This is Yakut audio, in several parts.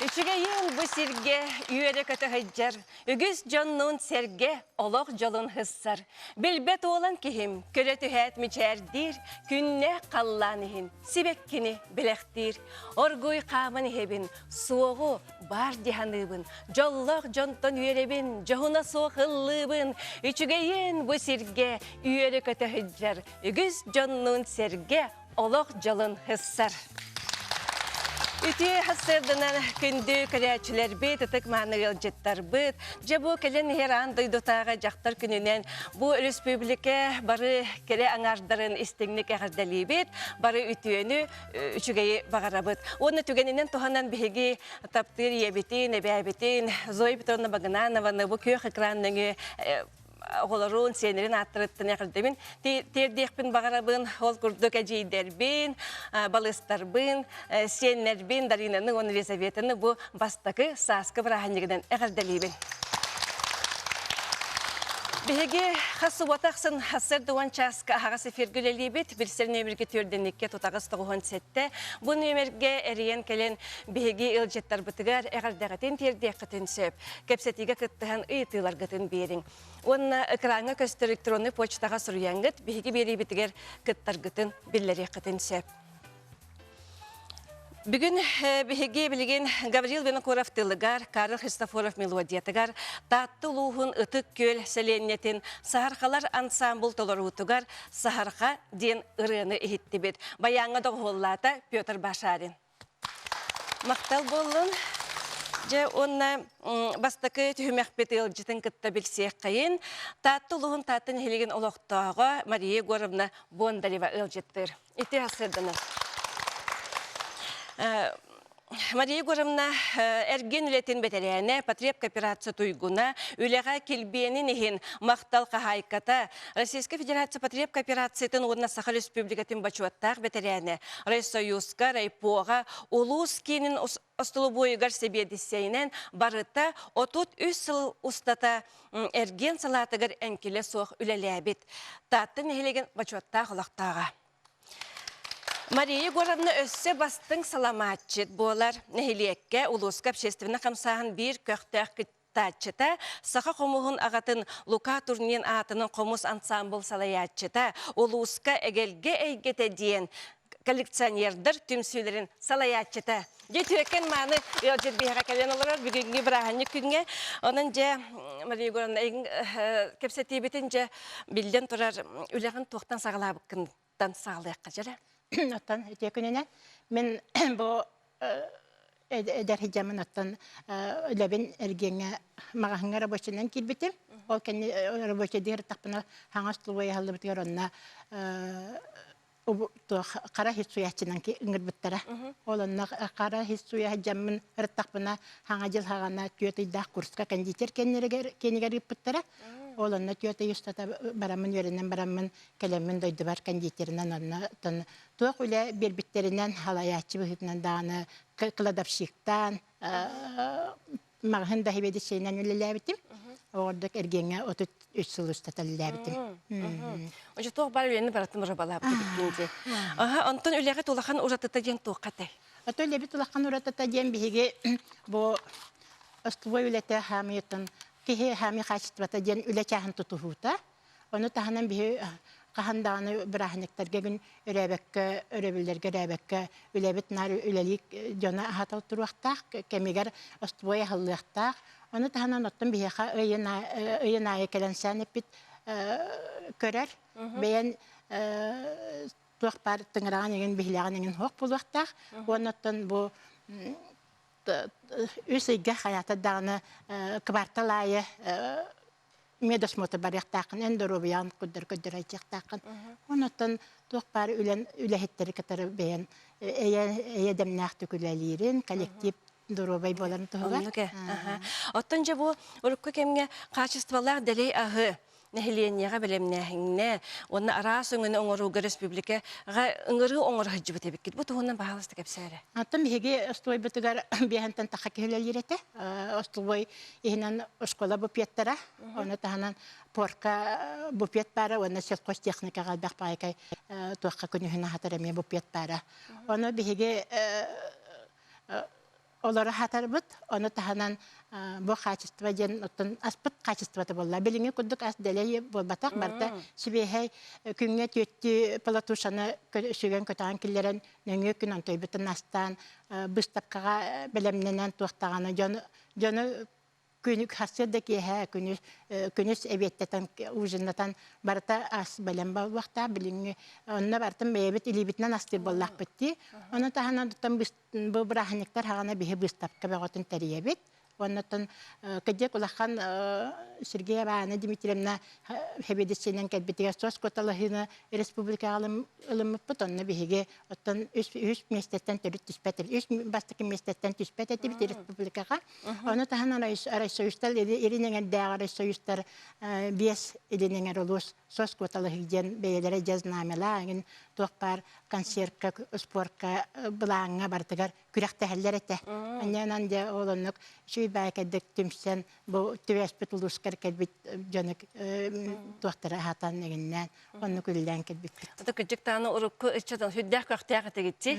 Үчүгэйин бу сиргэ үөрэ-көтө сылдьар, үгүс дьоннуун сэргэ олох дьолун сыссар. Билбэт уолан киһим көрө түһээт мичээрдиир, күннээх халлаан иһин сибэккини бэлэхтиир. Оргуй хааман иһэбин, суоҕу баар дии саныыбын, дьоллоох дьонтон үөрэбин, дьоһуна суох ыллыыбын. Үчүгэйин бу сиргэ үөрэ-көтө сылдьар, үгүс дьоннуун сэргэ олох дьолун сыссар. Үтүө сарсыарданан күндү көрөөччүлэрбит, ытык мааны ыалдьыттарбыт, дьэ бу кэлэн иһэр аан дойдутааҕы дьахтар күнүнэн бу өрөспүүбүлүкэ бары кэрэ аҥаардарын истиҥник эҕэрдэлиибит, бары үтүөнү, үчүгэйи баҕарабыт. Уонна түгэнинэн туһанан биһиги таптыыр ийэбитин, эбээбитин Зоя Петровна Багынанованы бу күөх экран нөҥүө оҕолорун, сиэннэрин ааттарыттан эҕэрдэбин тиэрдиэхпин баҕарабын. Ол курдук эдьиийдэрбин, балыстарбын, сиэннэрбин Даринаны уонна Елизаветаны бу бастакы сааскы бырааһынньыгынан эҕэрдэлиибин. Биһиги хас суббота ахсын сарсыарда уон чааска аһаҕас эфиргэ үлэлиибит. Билсэр нүөмэргэ түөрдэнниккэ тутаҕас тоҕуһун сэттэ. Бу нүөмэргэ эрийэн кэлэн биһиги ыалдьыттарбытыгар эҕэрдэҕитин тиэрдиэххитин сөп. Кэпсэтиигэ кыттыһан ыйытыыларгытын биэриҥ. Уонна экраҥҥа көстөр электроннай почтаҕа суруйаҥҥыт биһиги биэриибитигэр кыттаргытын биллэриэххитин сөп. Бүгүн биһиги билигин Гаврил Винокуров тылыгар, Карл Христофоров мелодиятыгар Таатта улууһун Ытык Күөл сэлиэнньэтин Саһархалар ансаамбыл толоруутугар Саһарха диэн ырыаны иһиттибит. Байааҥҥа доҕуһуоллаата Петр Башарин. Махтал буоллун. Дьэ уонна бастакы түһүмэхпит ыалдьытын кытта билсиэххэйин. Таатта улууһун Таатта нэһилиэгин олохтооҕо Мария Егоровна Бондарева ыалдьыттыыр. Ити сырдана. Мария Егоровна эргин үлэтин бэтэрээнэ, потребкооперация туйгуна, үлэҕэ килбиэнин иһин махтал хаһаайката, Российскай Федерация потребкооперациятын уонна Саха Республикатын бочуоттаах бэтэрээнэ, Райсоюзка, райпоҕа, улуус киинин остолобуойугар сэбиэдиссэйинэн барыта 33 сыл устата эргиэн салаатыгар эҥкилэ суох үлэлээбит. Таатта нэһилиэгин бочуоттаах олохтооҕо. Мария Егоровна өссө бастыҥ саламаатчыт буолар. Нэһилиэккэ, улууска общественнай хамсааһын биир көхтөөх кыттааччыта, саха хомуһун аҕатын Лука Турнин аатынан хомус ансаамбыл салайааччыта, улууска эгэлгэ эйгэтэ диэн коллекционердар түмсүүлэрин салайааччыта. Дьэ үтүөкэн мааны ыалдьыт биһиэхэ кэлэн олорор бүгүҥҥү бырааһынньык күҥҥэ. Онон дьэ, Мария Егоровна, кэпсэтиибитин дьэ биллэн турар үлэҕин туохтан саҕалаабыккынтан саҕалыахха дьэрэ. Оттон үтүө күнүнэн мин бу эдэр сылдьаммын оттон үлэбин эргиэҥҥэ маҕаһыҥҥа рабочайынан киирбитим. Ол кэннэ рабочайдыыр ырыттахпына хаҥас тулуой аһыллыбытыгар онно туох хара иһит суйааччынан ыҥырбыттара. Ол онно хара иһит суйа сылдьаммын ырыттахпына хаҥа дьыл хаҕана түөрт ыйдаах курска кондитер кэннигэр киэнигэр ыыппыттара. Ол онно түөрт ый устата бараммын үөрэнэн бараммын кэлэммин дойдубар кондитерынан онно туох үлэ биэрбиттэринэн халайааччы быһыытынан даҕаны кладовщиктаан маҕаһыын да сэбиэдиссэйинэн үлэлээбитим. Оҕордук эргиэҥҥэ 33 сыл устата үлэлээбитим. Очо туох баар үлэни барытын бырабалаабыт эбиккин дии. Аха, онтон үлэҕит улахан уратыта диэн туохха этэй? Ото үлэбит улахан уратыта диэн биһиги бу остолобуой үлэтэ хаамыйтын киһи хаамыы хаачыстыбата диэн үлэ чааһын тутуһуута. Ону таһынан биһи хаһан даҕаны бырааһынньыктарга күн өрөөбөккө, өрөбүллэргэ өрөөбөккө үлэбит наар үлэлии дьоно аһата туруохтаах, кэмигэр остубуой аһыллыахтаах. Ону таһынан оттон биһиэхэ ыйын, ыйын аайы кэлэн сээн эппит көрөр. Бэйэн туох баар тыҥыраҕын эҥин биһилэҕин эҥин суох буолуохтаах. Уонна оттон бу үс ыйга хайаата даҕаны квартал аайы медосмотр барыахтааххын, эн доруобуйаҕын көрдөр көрдөрө сылдьыахтааххын. Онуттан туох баар үлэн үлэһиттэри кытары бэйэн эйэ эйэ дэмнээхтик үлэлиирин, коллектив доруобай буоларын туһугар. Оннук ээ. Оттон дьэ бу урукку кэмҥэ хаачыстыбалаах дэлэй аһы нэһилиэнньэҕэ бэлэмнээһиҥҥэ уонна араас өҥөнү оҥорууга республикаҕа ыҥырыы оҥоро сылдьыбыт эбиккит. Бу туһунан баһаалыста кэпсээ эрэ. Оттон биһиги остуойбутугар биэһэнтэн таха киһи үлэлиир этэ. Остуой иһинэн оскуола буфеттара, ону таһынан порка буфет баара уонна сельхозтехникаҕа элбэх баайкай туохха күнүһүн аһатар эмиэ буфет баара. Ону биһиги Олору хатарбыт, ону таһынан бу хаачыстыба диэн оттон аспыт хаачыстыбата буолла. Билиҥҥи курдук ас дэлэй буолбатах, барыта сибиэһэй күҥҥэ түөттүү полотушаны сүгэн көтөҕөн киллэрэн нөҥүө күн онтойбутун астаан быыстапкаҕа бэлэмнэнэн туохтаҕына дьону дьону күнү сарсыарда киэһэ күнүс күнүс эбиэттэтэн ужиннатан барыта ас бэлэм буолуохтаах билиҥҥи онно барытын бэйэбит илиибитинэн астыыр буоллахпыт дии ону таһынан бу бырааһынньыктар хаҕана биһи быыстапка бөҕөтүн тэрийэбит Оннуттан кыдьык улахан Сергей Ивановна Дмитриевна сэбиэдиссэйинэн кэлбитигэр сос куоталаһыыны республикаҕа ылыммыппыт. Онно биһиги оттон үс, үс миэстэттэн төрүт түспэт үс бастакы миэстэттэн түспэт этибит республикаҕа. Ону таһынан Райсоюзтар илин эҥэрдээҕи Райсоюзтар биэс илин эҥэр улуус сос куоталаһыы диэн бэйэлэрэ дьэ знамялаах эҥин туох баар концертка, спорка, былааҥҥа барытыгар күрэхтэһэллэр этэ. Анньанан дьэ ол оннук үчүгэй баайкайдык түмсэн бу түбэспит улуускар кэлбит дьону туохтара аһатан эҥиннээн оннук үлэлээн кэлбиппит. Ото кырдьык даҕаны урукку ыччат сүрдээх көхтөөх этигитчи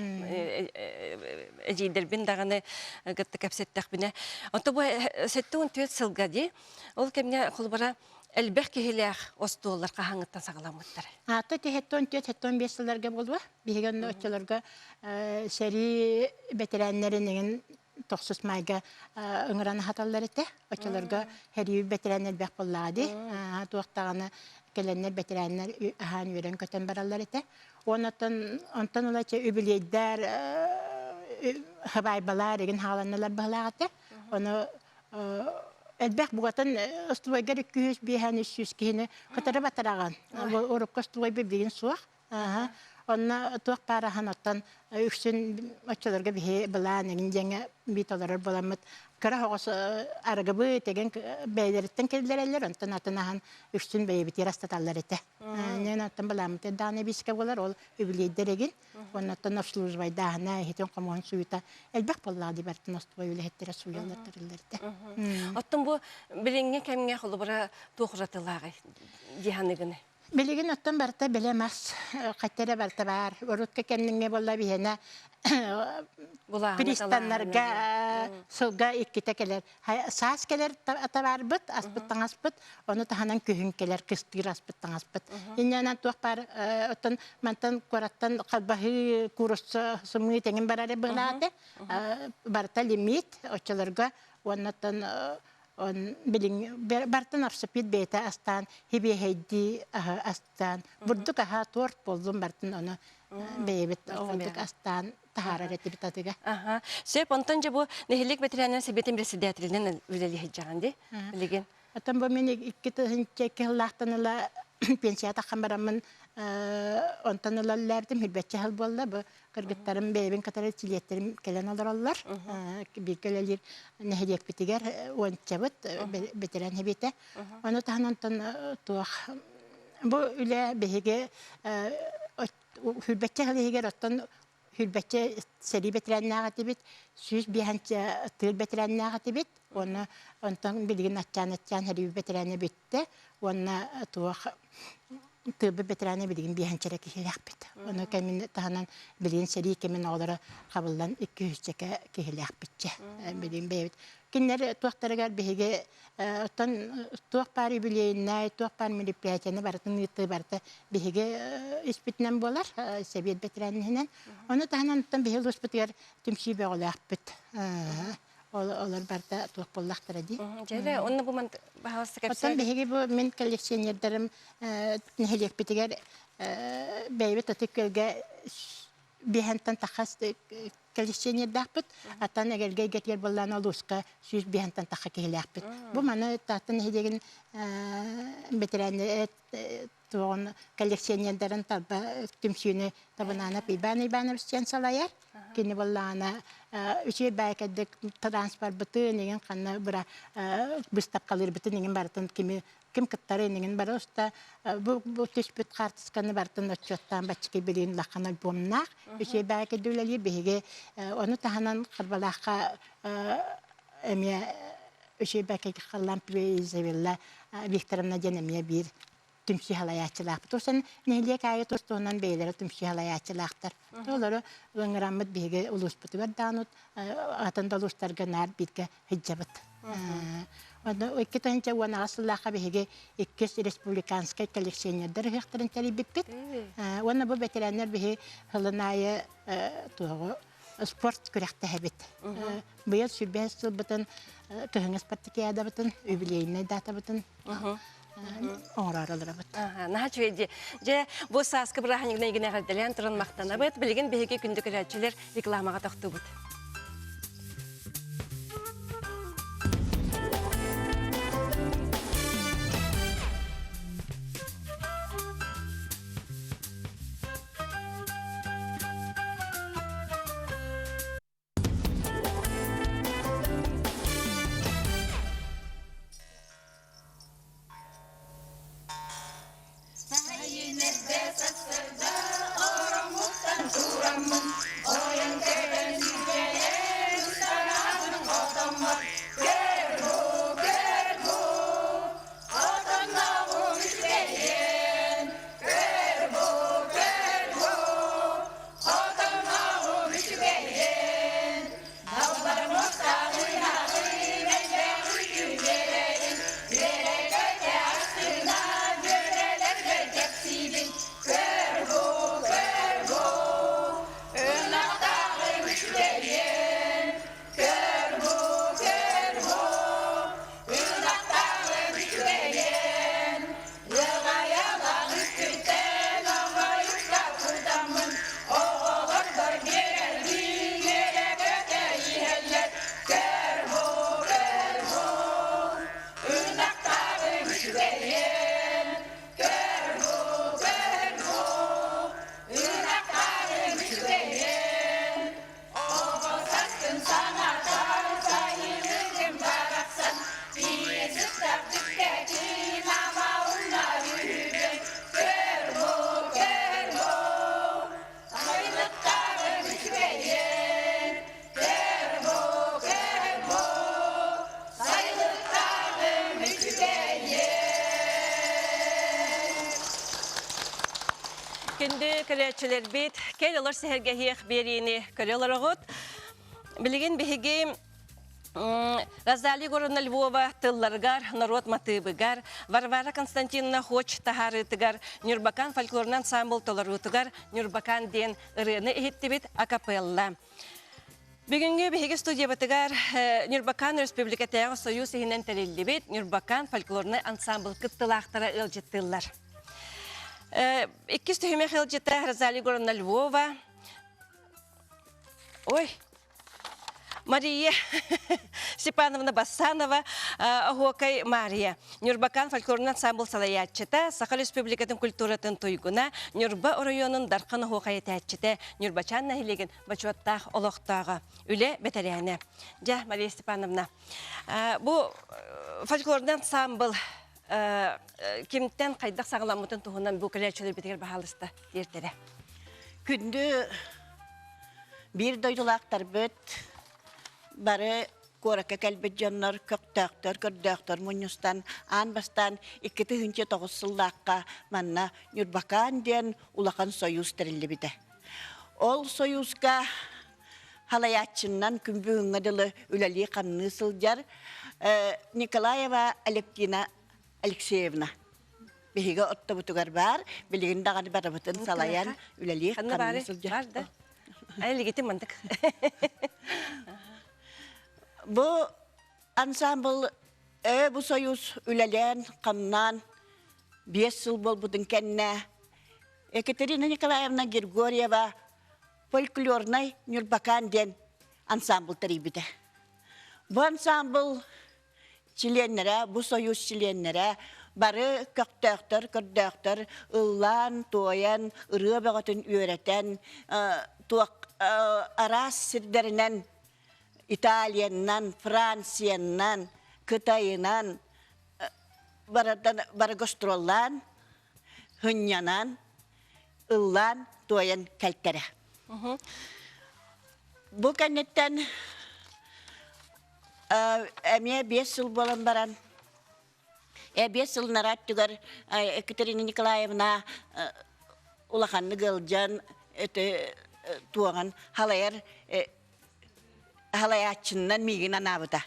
эдьиийдэрбин даҕаны кытта кэпсэттэхпинэ. Онто бу 74 сылга дии ол кэмҥэ холобура элбэх киһилээх остуоллар хаһааҥҥыттан саҕаламмыттара? Аата 74-75 сылларга буолуо. Биһиги онно оччолорго сэрии бэтэрээннэрин эҥин тохсус маайга ыҥыран аһаталлар этэ. Оччолорго сэрии бэтэрээн элбэх буоллаҕа дии. Туох даҕаны кэлэннэр бэтэрээннэр аһаан үөрэн-көтөн бараллар этэ. Онтон онтон ыла чэ үбүлүөйдэр хабаайбалар игин хааланналар быһалаах этэ. Ону элбэх бугатын остубайгар 200 300 киһини кытары батараҕан. Урукку остубайбы билигин суох. Онно туох баар аһан оттон үксүн оччолорго биһи былаан эҥин диэҥҥэ биит олорор буоламмыт кыра оҕос арыгыбы тэгин бэйэлэриттэн киллэрэллэр онтон атын аһан үксүн бэйэбитигэр астаталлар этэ. Нен оттон былааммыт даҕаны эбиискэ буолар ол үбүлүөйдэр эгин оннуттан обслуживайдааһына иһитин хомуһун сууйута элбэх буоллаҕа дии бартын остубай үлэһиттэрэ сууйаллар тэриллэр этэ. Оттон бу билиҥҥи кэмҥэ холобура туох уратылааҕый дии саныыгыный? Билигин оттон барыта бэлэм ас, хата эрэ барыта баар. Урукку кэмҥэ буолла биһиэнэ пристаннарга сылга иккитэ кэлэр. Саас кэлэр табаарбыт, аспыт таҥаспыт, ону таһынан күһүн кэлэр кыстыыр аспыт таҥаспыт. Инньэнэн туох баар оттон мантан куораттан халбаһыы, куурусса, сымыы тэҥин барары быһылааты. Барыта лимит оччолорго уоннаттан Он билиҥ бартан арсыппыт бэйэтэ астаан хибиэһэйдии аһы астаан бурдук аһа торт буоллун бартын ону бэйэбит оҕолдук астаан таһаарар этибит атыга. Аха. Сөп, онтон дьэ бу нэһилиэк бэтэрээнин сэбиэтин председателинэн үлэлиһиджаҕын дии билигин. Оттон бу мин 2002 сыллаахтан ыла пенсия таххан бараммын онтон ыла үлэлээбитим хирбэччэ сыл буолла. Бу Кыргыттарым бэйэбин кытары чилиэттэрим кэлэн олороллор. Бииргэ үлэлиир нэһилиэкпитигэр уончабыт бэтэрээн сэбиэтэ. Ону таһынан туох бу үлэ биһиги хүрбэччэ сыл иһигэр оттон хүрбэччэ сэрии бэтэрээннээх этибит, 105 тыыл бэтэрээннээх этибит. Уонна онтон билигин аччаан-аччаан сэрии бэтэрээнэ бүттэ. Уонна туох тыылбыт бэтэрээнэ билигин биэһэнчэрэ киһилээхпит. Ону кэмин таһынан билигин сэрии кэмин оҕолоро хабыллан икки үсчэкэ киһилээхпитчэ. Билигин бэйэбит. Кинилэр туохтарыгар биһиги оттон туох баар юбилейнай, туох баар мероприятияны барытын ыытыы барыта биһиги испитинэн буолар, сэбиэт бэтэрээнинэн. Ону таһынан оттон биһиги улууспутугар түмсүү бөҕөлөөхпүт. Олор барыта туох буоллахтара дии. Дьэ, онно бу баһаалыста кэпсээ. Оттон биһиги бу мин коллекционердарым нэһилиэкпитигэр бэйэбит Ытык Күөлгэ биэһэнтэн тахас коллекционердаахпыт. Аттан эгэлгэ эйгэтигэр буоллаан улууска 105 тахха киһилээхпит. Бу маны Таатта нэһилиэгин бэтэрээннэрэ туоҕун коллекционердарын талба түмсүүнү Табынаанап Иван Иванович диэн салайар. Кини буоллаҕына үчүгэй баайкайдык транспорбытын иҥин ханна быра быыстапкалыырбытын иҥин барытын кими ким кыттарын иҥин бары уста бу бу түспүт хаартысканы барытын отчуоттаан баччыки билигин улахан альбомнаах үчүгэй баайкайдык үлэлиир биһиги ону таһынан Харбалаахха эмиэ үчүгэй баайкайдык Харлампьева Изабелла Викторовна диэн эмиэ биир. түмсүү халайааччылаахпыт. Тусан нэһилиэк аайы тус-туһунан бэйэлэрэ түмсүү халайааччылаахтар. Олору ыҥыраммыт биһиги улууспутугар даҕаны атын да улуустарга наар бииргэ сылдьабыт. Онно 2018 сыллаахха биһиги иккис республиканскай коллекционердар ыһыахтарын тэрийбиппит. Уонна бу бэтэрээннэр биһи сылын аайы туоҕу спорт күрэхтэһэбит. Быйыл 25 сылбытын кыһыҥҥы спартакиадабытын, юбилейнай датабытын оҥорор олоробут. Наһаа үчүгэй дии. Дьэ, бу сааскы бырааһынньыгынан игин эҕэрдэлээн туран махтанабыт. Билигин биһиги күндү көрөөччүлэр рекламаҕа тохтуубут. Сайын эрдэ сарсыарда ороммуттан тураммын, ойон көтөн сүүрэлээн устараатын хотоммор көр-бу, көр-бу, отонноҕум үчүгэйиэн, көр-бу, көр-бу, Хотонноҕум үчүгэйин, далларым устаҕын-аҕын, элбэх үтүгэрэрин, үөрэ-көтө астына дьүөрэлэргэ кэпсиибин. Көр-бу, көр-бу, ынахтааҕым үчүгэйин, көр-бу, көр-бу, ынахтааҕым үчүгэйин, Ыаҕайалаах үстүттэн оҥоойукка кутаммын, оҕолорбор биэрэрбин үөрэ-көтө иһэллэр. Көр-бу, көр-бу, ынахтааҕым үчүгэйин, көр-бу, көр-бу, ынахтааҕым үчүгэйин. Оҕо састын санатар сайыныгым барахсан, Ийэ сыттах түптэтин ама умнар үһүбүн. Көр-бу, көр-бу, сайылыктарым үчүгэйин. Көр-бу, көр-бу, сайылыктарым үчүгэйин. Күндү көрөөччүлэрбит, кэл олор сэһэргэһиэх биэриини көрө олороҕут. Билигин биһиги Розалия Егоровна Львова тылларыгар, норуот матыыбыгар, Варвара Константиновна Хоч таһаарыытыгар, Ньурбакан фольклорный ансамбл толоруутугар Ньурбакан диэн ырыаны иһиттибит акапелла. Бүгүҥҥү биһиги студиябытыгар Ньурбакан Өрөспүүбүлүкэтээҕи Союз иһинэн тэриллибит Ньурбакан фольклорнай ансамбл кыттыылаахтара ыалдьыттыыллар. Иккис түһүмэх ыалдьыта Розалия Егоровна Львова. Ой, Мария Степановна Бассанова, Оһуокай Мария, Ньурбакан фольклорный ансамбл салайааччыта, Саха Республикатын культуратын туйгуна, Ньурба оройуонун Дархан оһуокай этээччитэ, Ньурбачаан нэһилиэгин бочуоттаах олохтооҕо, үлэ бэтэрээнэ. Дьэ, Мария Степановна, бу фольклорный ансамбл кимтэн хайдах саҕаламмытын туһунан бу кэлээччилэрбитигэр баһаалыста тиэртэрэ. Күндү биир дойдулаахтарбыт бары куоракка кэлбит дьоннор көхтөөхтөр, көрдөөхтөр мунньустан аан бастаан 2009 сыллаахха манна Ньурбакаан диэн улахан сойуус тэриллибитэ. Ол сойууска халайааччыннан күн бүгүҥҥэ дылы үлэлии-хамныы сылдьар Николаева Алевтина Алексеевна биһиги оттобутугар баар, билигин даҕаны барыбытын салайан үлэлии-хамныы сылдьар. Бар да. Ай, мандык. Бу ансамбл бу союз үлэлээн, хамнаан 5 сыл буолбутун кэннэ Екатерина Николаевна Григорьева фольклорнай Ньурбакаан диэн ансамбл тэрийбитэ. Бу ансамбл чилиэннэрэ, бу союз чилиэннэрэ бары көхтөөхтөр, көрдөөхтөр ыллаан, туойан, ырыа бөҕөтүн үөрэтэн, туох араас сирдэринэн Италиянан, Франциянан, Кытайынан барыдан бары гастроллаан, һынньанан, ыллаан, туойан кэлтэрэ. Бу кэнниттэн эмиэ 5 сыл буолан баран. Эбиэс сылынара өттүгэр Екатерина Николаевна улаханнык ыалдьан туоҕан халайар халайааччыннан миигин анаабыта.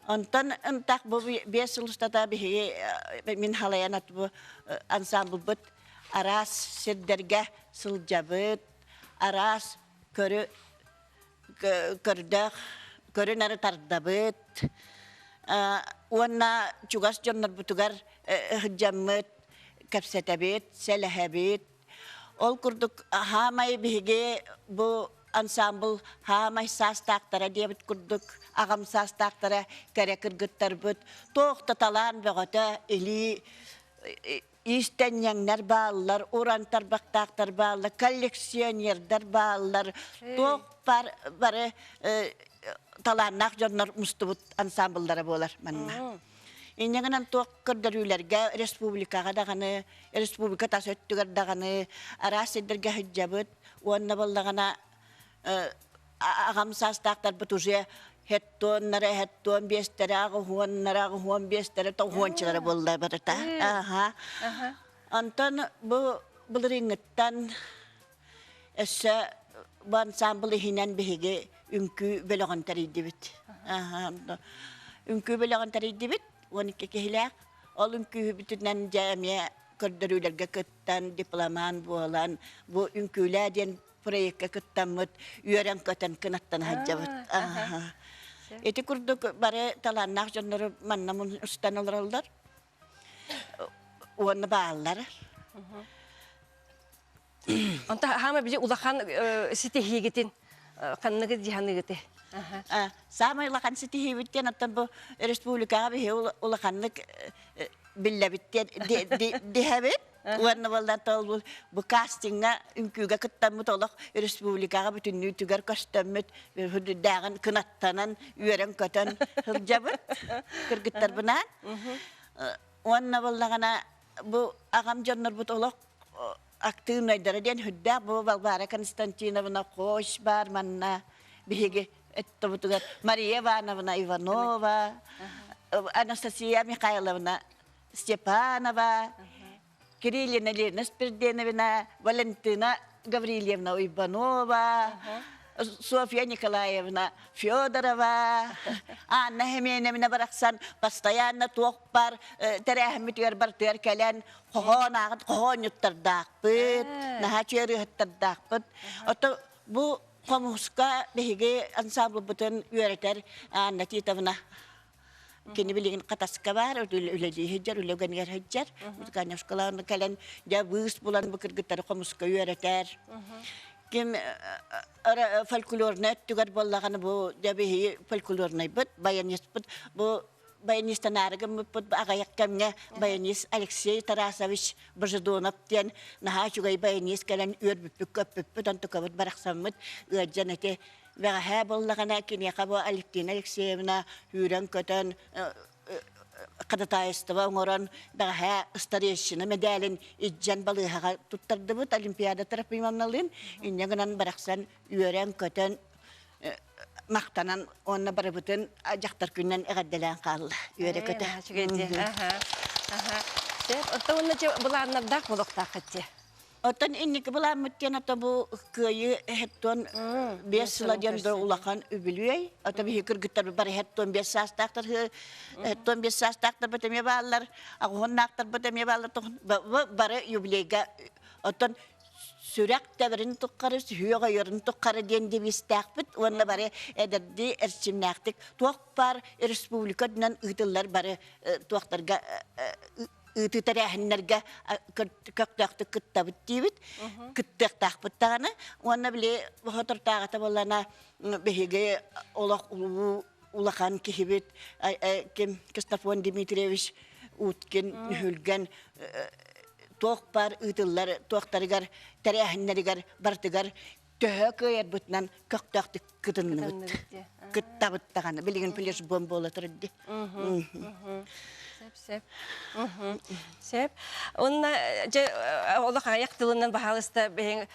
Онтон ынтах бу биэс сыл устата биһиги мин халайан ат бу ансамблбыт араас сирдэргэ сылдьабыт, араас көрү көрдөөх көрү-нары тардабыт уонна чугас дьоннорбутугар сылдьаммыт, кэпсэтэбит, сэлэһэбит. Ол курдук хаамай биһиги бу ансамбл хаамай саастаахтара диэбит курдук аҕам саастаахтара кэрэ кыргыттарбыт туох да талаан бөҕөтө илии иистэнньэҥнэр бааллар, уран тарбахтаахтар бааллар, коллекционердар бааллар, туох бар бары талааннаах дьоннор мустубут ансамбллара буолар манна. Инньэ гынан туох көрдөрүүлэргэ республикаҕа даҕаны, республика тас өттүгэр даҕаны араас сирдэргэ сылдьабыт уонна буоллаҕына аҕам саастаахтарбыт уже хеттуоннара, хеттуон биэстэрэ, аҕыһуоннара, аҕыһуон биэстэрэ, тоҕуончалара буолла барыта. Аха. Онтон бу былырыыҥҥыттан өссө бу ансамбл иһинэн биһиги үҥкүү бөлөҕүн тэрийдибит. Үҥкүү бөлөҕүн тэрийдибит, 12 киһилээх. Ол үҥкүүбүтүнэн дьэ эмиэ көрдөрүүлэргэ кыттан, дипломант буолан, бу үҥкүүлээ диэн проекка кыттаммыт, үөрэн-көтөн кынаттан сылдьабыт. Ити курдук бары талааннаах дьоннору манна устан олороллор. Уонна бааллар. Онто хаама били улахан ситиһиигитин ханныгы дьаһаныгыты? Саамай улахан ситиһиибит диэн оттон бу республикаҕа биһи улаханнык биллэбит диэн диһэбит. Уонна буоллар бу, бу кастиҥҥа үҥкүүгэ кыттаммыт олох республикаҕа бүтүннүүтүгэр көстөммүт үрдээҕин кынаттанан үөрэн-көтөн сылдьабыт кыргыттарбынаан. Уонна буоллаҕына бу аҕам дьоннорбут олох актыыбынайдара диэн үрдээх бу Балбаара Константиновна Хош баар манна биһиги эттобутугар Мария Ивановна Иванова, Анастасия Михайловна Степанова, Кириллина Лена Спирденовна, Валентина Гаврильевна Уйбанова, Софья Николаевна Федорова, Анна Хеменевна барахсан постоянно туох бар тэрээһиммитигэр бартыгар кэлэн хоһоон ааҕыт хоһоонньуттардаахпыт, наһаа чыарыһыттардаахпыт. Ото бу хомуска биһиги ансамблбытын үөрэтэр Анна Титовна Кини билигин Хатаска баар, үлэлии сылдьар, үлэ үгэнигэр сылдьар. Музыкальная школаны кэлэн, дьэ быыс булан бу кыргыттары хомуска үөрэтэр. Ким фольклорнай өттүгэр буоллаҕына бу дьэ биһиги фольклорнайбыт, баяниспыт, бу баянистанаары гыммыппыт аҕыйах кэмҥэ баянист Алексей Тарасович Божедонов диэн наһаа үчүгэй баянист кэлэн үөрбүппүт көппүппүт онтукабыт барахсаммыт ыалдьан ити Бэҕэһээ буоллаҕына киниэхэ бу Алевтина Алексеевна үүрэн-көтөн ходатайство оҥорон бэҕэһээ старейшина мэдээлин илдьэн балыыһаҕа туттардыбыт Олимпиада Трофимовналыын инньэ гынан барахсан үөрэн-көтөн махтанан уонна барыбытын дьахтар күнүнэн эҕэрдэлээн хаалла үөрэ-көтө. Сөп, оттон уонна былааннардаах буолуохтааххыт дии. Оттон инники былааммыт диэн ото бу кыайыы эһэттон биэс сыла диэн да улахан үбүлүөй. Ото биһи кыргыттар бары эһэттон биэс саастаахтар эһэттон биэс саастаахтарбыт эмиэ бааллар, аҕыһыннаахтарбыт эмиэ бааллар бары юбилейга оттон сүрэх тэбэрин туххары, сүһүөх ойорун туххары диэн девизтээхпит уонна бары эдэрдии эрчимнээхтик туох баар республика үрдүнэн ыытыллар бары туохтарга ыытыы тэрээһиннэргэ көхтөөхтүк кыттабыт диибит, кыттыахтаахпыт даҕаны. Уонна били соторутааҕыта буоллана биһиги олох улуу улахан киһибит ким Кристофон Дмитриевич Уткин Нүһүлгэн туох бар ыытыллар туохтарыгар тэрээһиннэригэр барытыгар төһө кыайарбытынан көхтөөхтүк кытынныбыт. Кыттабыт даҕаны. Билигин флешбом буола турар дии. Сөп, сөп. Сөп. Онна дьэ олох аҕыйах тылынан баһаалыста бэйэҥ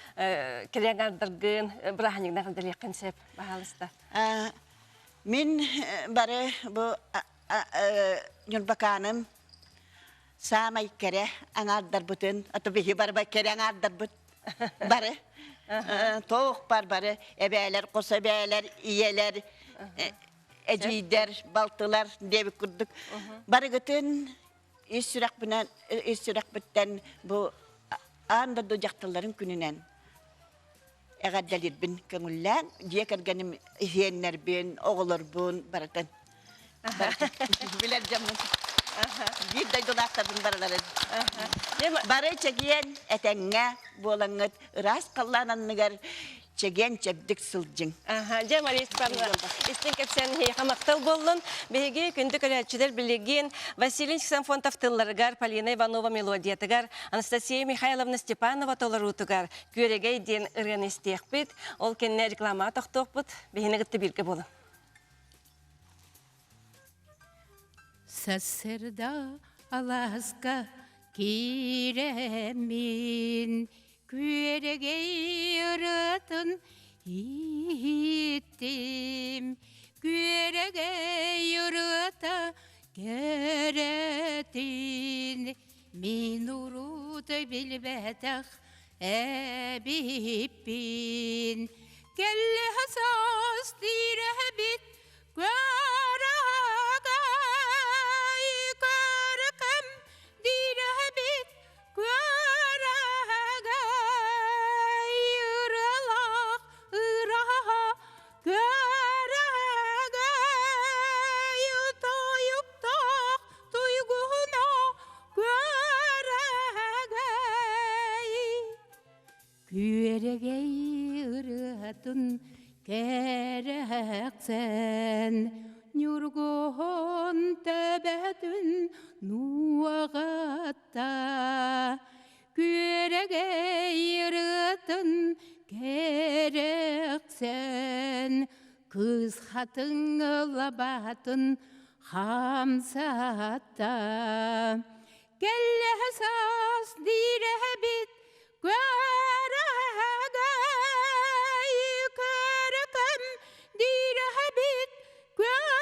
кэлэн ардаргын бырааһынньыгынан дэлиэххин сөп баһаалыста. Мин бары бу. Ньурбакааным саамай кэрэ аҥаардарбытын, ато биһи барба кэрэ аҥаардарбыт бары тоох бар бары эбээлэр, хос эбээлэр, ийэлэр, эдьиийдэр, балтылар диэбит курдук барыгытын ис сүрэхпинэн ис сүрэхпиттэн бу аан дойду дьахталларын күнүнэн эҕэрдэлиирбин көҥүллээн дьиэ кэргэним иһиэннэрбин, оҕолорбун барытын билэр дьоммун биир дойдулаахтарбын барыларын бары чэгиэн этэҥҥэ буолаҥҥыт ыраас халлаан анныгар чэгиэн чэбдик сылдьыҥ. Дьэ, Мария Степановна, истиҥ кэпсээн эһиэхэ махтал буоллун. Биһиги күндү көрөөччүлэр билигин Василий Ксенофонтов тылларыгар, Полина Иванова мелодиятыгар, Анастасия Михайловна Степанова толоруутугар Күөрэгэй диэн ырыаны истиэхпит. Ол кэннэ рекламаҕа тохтуохпут. Биһини кытта бииргэ буолуҥ. Сарсыарда алааска киирэммин Күөрэгэй ырыатын иһиттим, Күөрэгэй ырыата кэрэтин, Мин урут билбэтэх эбиппин. Кэллэ саас тиирэбит Күөрэгэй көркөм дирэбит Күөрэгэй ыралаах ыраха Күөрэгэй тойуктаах туйгуна Күөрэгэй Күөрэгэй ырыатын кэрэхсэн, Ньургуһун төбөтүн нуоҕатта. Күөрэгэй ырыатын кэрэхсэн, Кыыс хатыҥ лабаатын хамсатта. Кэллэ саас диирэбит Күөрэгэй көрөкөм диирэбит Күөрэгэй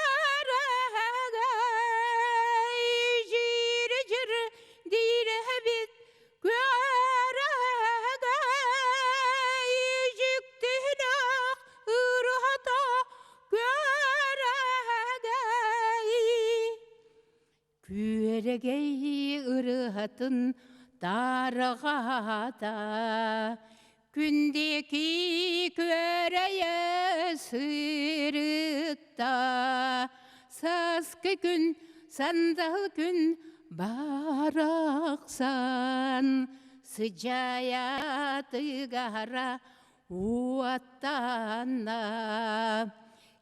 жиир-жир диирэбит Күөрэгэй дьиктилээх ырыата Күөрэгэй Күөрэгэй ырыатын тарҕата, Күндики күөрэйэ сырытта, Сааскы күн, сандал күн барахсан, Сыдьаайа тыгара уоттанна.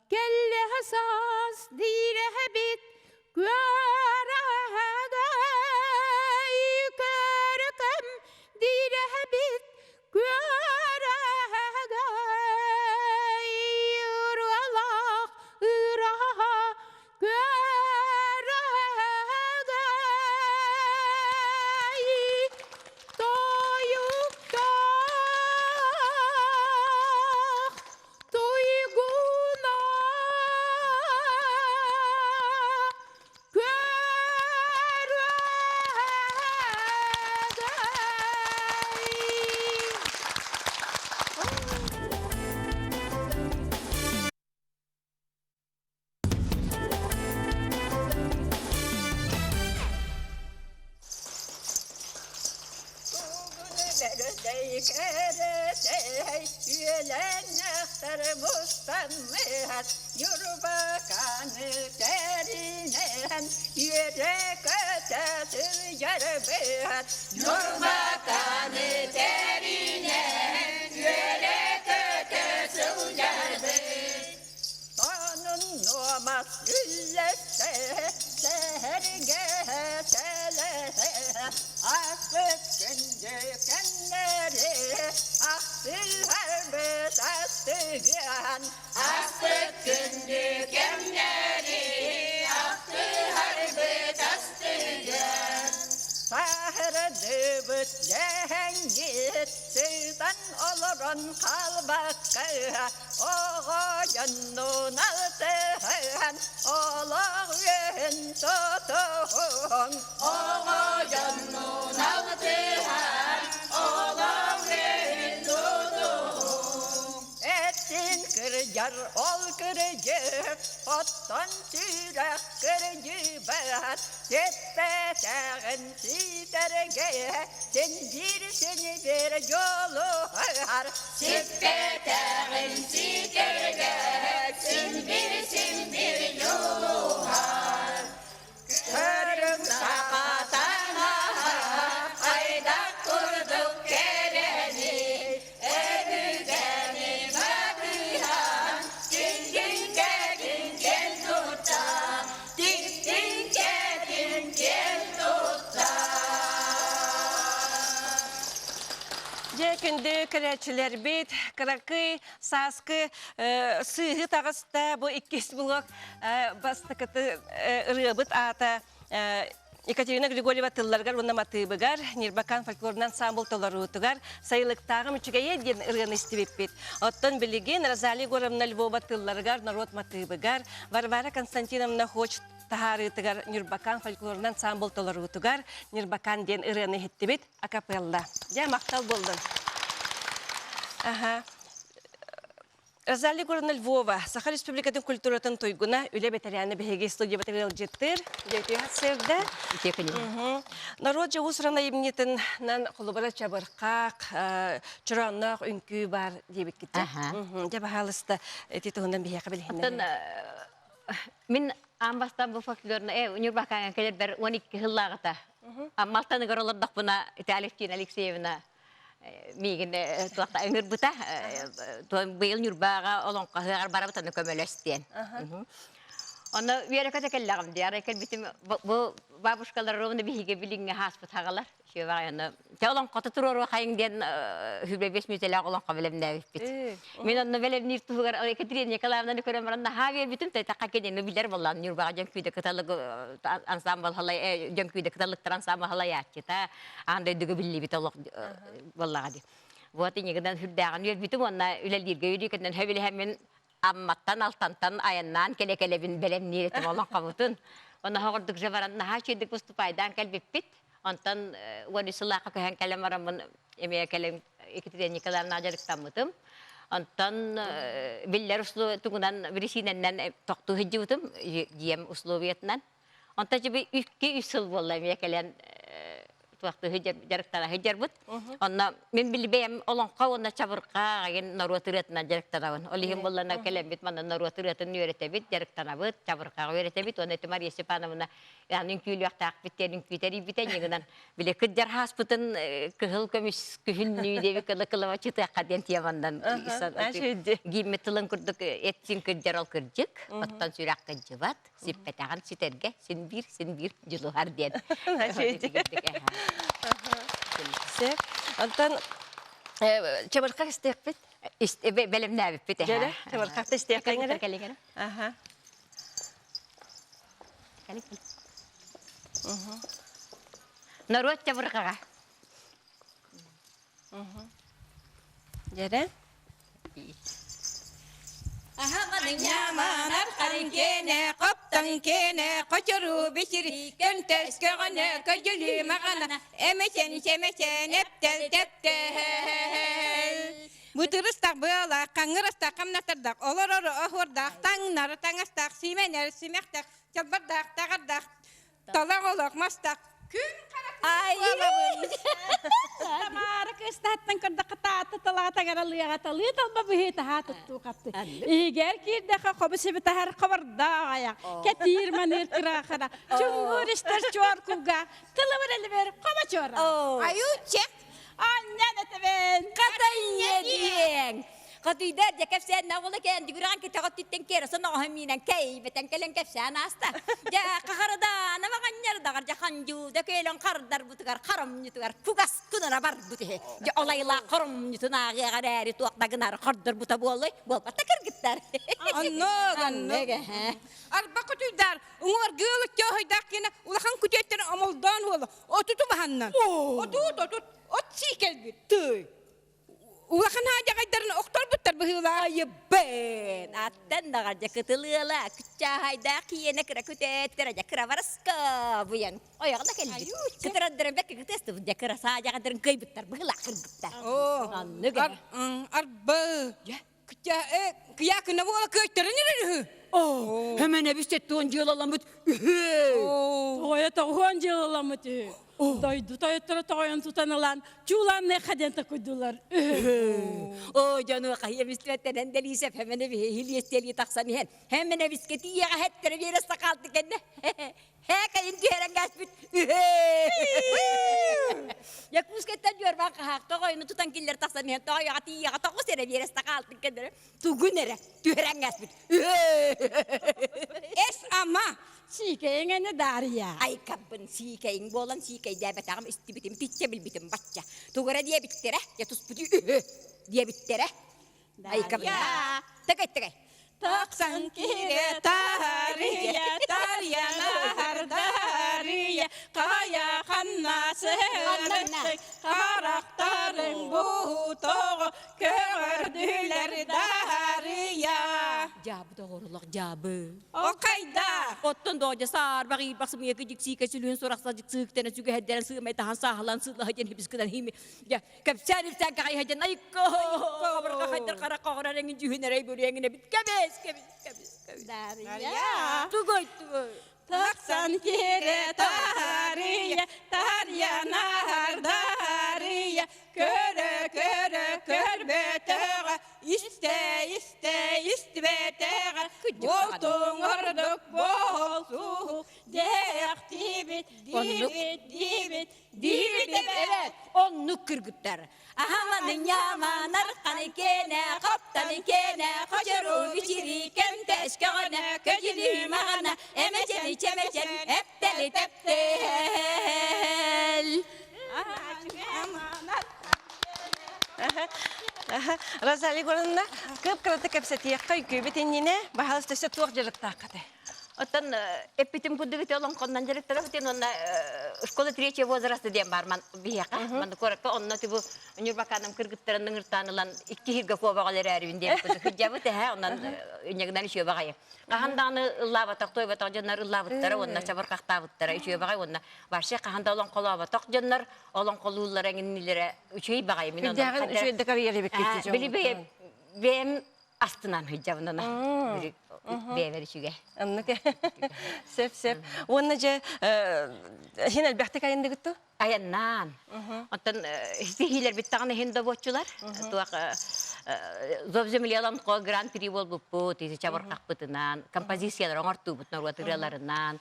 Кэллэ саас диирэбит күөрэгэй көрөкөм диирэбит күөрэгэй ырыалаах ыраха күөрэгэй тойуктаах Туйгуна Кэрэтэй үөлэннэхтэр мустанныһар Ньурбаканы тэринэн үөрэ-көтө сылдьарбыт Ньурбаканы тэринэн үөрэ-көтө сылдьарбыт Сонун нуомас үллэстэ, сэһэргэһэ сэлэһэ, Аспыт күндү кэмнэри ахтыһарбыт астыгыан. Аспыт күндү кэмнэри ахтыһарбыт астыгыан. Саһырдыбыт дэһэҥҥит сытан олорон хаалбакка Оҕо дьоннун алтыһа. алтыһан олох үөһүн тутуһуҥ. Оҕо дьоннуун алтыһан олох үөһүн тутуһуҥ. Эттин кырдьар ол кырдьык, оттон сүрэх кырдьыбат, сиппэтэҕин ситэргэ син биир син биир дьулуһар. Сиппэтэҕин ситэргэ син биир син биир дьулуһар. Көрүҥ сахатаҥаһа хайдах курдук кэрэний, өбүгэни батыһан, күн-күн киэн тутта, тиктин-кэтин киэн тутта. Дьэ, күндү көрөөччүлэрбит, кыракый сааскы сыыһы таҕыста бу иккис блок бастакыты ырыабыт аата Екатерина Григорьева тылларыгар уонна матыыбыгар Ньирбакан фольклорун ансаамбыл толоруутугар «Сайылыктааҕым үчүгэйэ» диэн ырыаны истибиппит. Оттон билигин Розалия Егоровна Львова тылларыгар норуот матыыбыгар Варвара Константиновна Хоч таһаарыытыгар Ньурбакан фольклорун ансаамбыл толоруутугар Ньурбакан диэн ырыаны иһиттибит акапелла. Дьэ, махтал буоллун. Аха. Розалия Егоровна Львова, Саха Республикатын культуратын туйгуна, үлэ бэтэрээнэ биһиги студиябытыгар ыалдьыттыыр. Дьэ, сырда. Норуот дьоҕус-уран айымньытынан холобура чабырхаах, чороонноох үҥкүү баар диэбиккит. Дьэ, баһаалыста, ити туһунан биһиэхэ билиһиннэрин. Мин аан бастаан бу фольклорна э Ньурбакааҥҥа кэлэрбэр 12 сыллааҕыта Малтаныгар олордохпуна ити Алевтина Алексеевна миигин туохта ыҥырбыта быйыл Ньурбаҕа олоҥхоһыаҕар барабыт аны көмөлөс диэн. Онно үөрэ-көтө кэллэҕим дии. Арай кэлбитим бу бабушкалар ровно биһиги билиҥҥэ хааспыт хаҕалар. Үчүгэй аны Те олоҥхото туруоруохайыҥ диэн хүбэ бес мүтэлээх олоҥхо бэлэмнээбиппит. Мин онно бэлэмниир туһугар Екатерина Николаевнаны көрөн баран наһаа үөрбүтүм. Тайта кинини билэр буоллаан Ньурбаҕа дьөҥкүүдэ кыталык ансамбл дьөҥкүүдэ кыталыктар ансамбл халайааччыта аан дойдуга биллибит олох буоллаҕа дии. Вот инигинэн сүрдээҕин үөрбүтүм уонна үлэлииргэ үөрүүкэннэн сөбүлэһэммин Амматтан, Алтантан айаннаан кэлэ-кэлэбин бэлэмниир этим олоҥхобутун. Онно оҕордук же баран наһаа үчүгэйдик выступайдаан кэлбиппит. Онтон 13 сыллаахха көһөн кэлэн бараммын эмиэ кэлэн Екатерина Николаевна дьарыктаммытым. Онтон биллэр тугунан бирисиинэннэн тохтуу сылдьыбытым дьиэм условиятынан. Онтон дьэ икки үс сыл буолла эмиэ кэлэн туохтуу дьарыктана сылдьарбыт. Онно мин билбэйэм олоҥхо уонна чабырҕа аҕайын норуот ырыатынан дьарыктанабын. Ол иһин буоллана кэлэммит манна норуот ырыатын үөрэтэбит, дьарыктанабыт, чабырҕаҕа үөрэтэбит. Уонна ити Мария Степановна аны үҥкүүлүөхтээхпит диэн үҥкүү тэрийбитэ иннигинэн били кырдьар хааспытын кыһыл көмүс күһүннүү диэби кыла кылаба чытыахха диэн тиэмандан гиммит тылын курдук эт-син кырдьар ол кырдьык, оттон сүрэх кырдьыбат. сиппэтэҕин ситэргэ син биир син биир дьулуһар диэн. Сөп. Онтон чабырхах истиэхпит. Бэлэмнээбиппит эһэ. Чабырхахта истиэххин эрэ. Аха. Норуот чабырҕаҕа. Дьэрэ. Ньаманар харыҥкиэнэ, хоптоҥкиэнэ, хочоруу бичири, көнтөс көҕөнө, көдьүлүү маҕана, эмэчэн чэмэчэн, эптэл тэптэл. Бытырыстах быалаах, хаҥырастах хамнатардаах, олорор оһуордаах, таҥнар таҥастаах, симэнэр симэхтээх, чалбардаах таҕардаах, Талах олох мастах күн харахтабын. Тамара кыстааттан көрдөххө таата талаҕа таҥаралыаҕа талыы талба быһыы таһаа туттуу хапты. Иһигэр киирдэххэ хобу сиби таһар хобордоох айах, кэтиир маныыр кыраахана, чуҥҥуур истэр чуор кулгаах, тылыбыр элибэр хобо чуора. Аюучек, анньан этэбин. Хатайя диэҥ. Хотуйдар дьэ кэпсээн оҕоло кээн дүгүрээн кэтэҕөттүттэн киэрэ соноҕоһо миинэн кэйбэтэн кэлэн кэпсээн ааста. Дьэ хахарадаана маҕанньар даҕар дьэ хандьууда көлөн хардарбытыгар харомньутугар кугас кынара барбыт үһү. Дьэ олайлаах хоромньутун ааҕыаҕар ээри туох да гынар хордорбута буолуй буолбата кыргыттар. Оннук, оннук. Арба кутуйдар, уҥуор гыылык тёһойдаах киэнэ улахан күтүөттэрин омолдоон уолу отуту баһаннан. Отут, отут, от сии кэлбит. Тыый. Улахан хаадьаҕайдарын охторбуттар быһыылаах. Айыбын! Аттан даҕардьа кытылыала, кыччааһайдаах киэнэ кыра күтээттэр дьэ кыра барыска буйан ойоҕо да кэлбит. Кытырандырын бэккэ кытыастыбыт дьэ кыра саадьаҕайдарын кыайбыттар быһыылаах кыргыттар. Оннук Ар, арбы. Кыйа кына буола кыайтарын эрэр үһү. Оо, Хэмэнэбис теттуон дьыалаламмыт үһү. Тоҕойо тоҕуон дьыалаламмыт үһү. Дойду тойотторо тоҕойон тутан ылан чуулаанныахха диэн такуйдулар үһү. Оо, дьону хайа мистибэттэнэн дэлиисэп хэмэнэбиһи хилиэстиэлии тахсан иһэн хэмэнэбискэ тиийэҕэ хэттэрэ биэрэ сакаалты кэннэ Һээкэйин түһэрэн кээспит үһү. Якутскайтан дьуорбаан хаһаах тоҕойуну тутан киллэр тахсан иһэн тоҕойоҕо тиийэҕэ тоҕус эрэ биэрэстэ хаалтын кэннэрэ тугун эрэ түһэрэн кээспит үһү. Эс ама Сиикэйиҥ ини Дарья. Айкабын сиикэйиҥ буолан сиикэйдээбэтэҕим истибитим тиччэ билбитим бачча. Тугу эрэ диэбиттэрэ, я туспут үһү диэбиттэрэ. Айкабын. Тагай тагай. Тахсан кире тария, тария нахардария, кая ханна сырытты, харахтарың бу тоҕо көҕөрдүлэр дария. Дьаабы доҕорулах дьаабы. О кайда? Оттон доо саарбах иирбах сымыйа кыдьык сиикэ сүлүһүн сурахса дьык сыыктана сүгэһэрдэрэн сыымай таһан сааһылан сыылаһа диэн хибискынан хими дьэ кэпсээн ипсээн каҕайһа диэн айыкка хабырга хайдар хара хоҕорор эҥин дьүһүн эрэй бүрүөҥүн эбит кэбис кэбис кэбис кэбис Дарья. Тугой тугой Тахсан кире тария, тария нахардария, көрө көрө көрбөтөҕө, истэ истэ истибэтэҕэ, буолтуҥ ордук буолсуһу, диэхтиибит диибит диибит диибит эбэт оннук кыргыттар аһаманы ньаманар ханы кэнэ хоптаны кэнэ хочору бичири кэмтэш көҕөнө көдьүлү маҕана эмэчэни чэмэчэн эптэли тэптэл Розалия Егоровна, кып-кырата кэпсэтиэххэ үкүүбүт иннинэ, баһалыста өссө туох дьарыктааххытай? Оттон эппитим курдук ити олоҥхоннон дьарыктанабытын уонна школа третьего возраста диэн баар ман биһиэхэ. Манна куоракка онно тибу Ньурбаканым кыргыттарын ыҥыртаан ылан икки иһиргэ куобаҕал эрээрибин диэн курдук сылдьабыт эһэ онон инньэгинэн үчүгэй баҕайы. Хаһан даҕаны ыллаабатах туойбатах дьоннор ыллаабыттара уонна чабырҕахтаабыттара үчүгэй баҕайы уонна вообще хаһан да олоҥхолооботох дьоннор олоҥхолууллара эҥиннилэрэ үчүгэй баҕайы мин Үрдээҕин үчүгэй да карьера эбиккит били бэйэм бэйэм астынан сылдьабын ана бэйэбэр үчүгэй Оннук сөп сөп уонна дьэ иһин элбэхтик айанныгыт ту айаннаан оттон ситиһиилэрбит даҕаны иһин да буоччулар туох зов земле гран-при буолбуппут ити чабырҕахпытынан композициялар оҥортуубут норуот ырыаларынан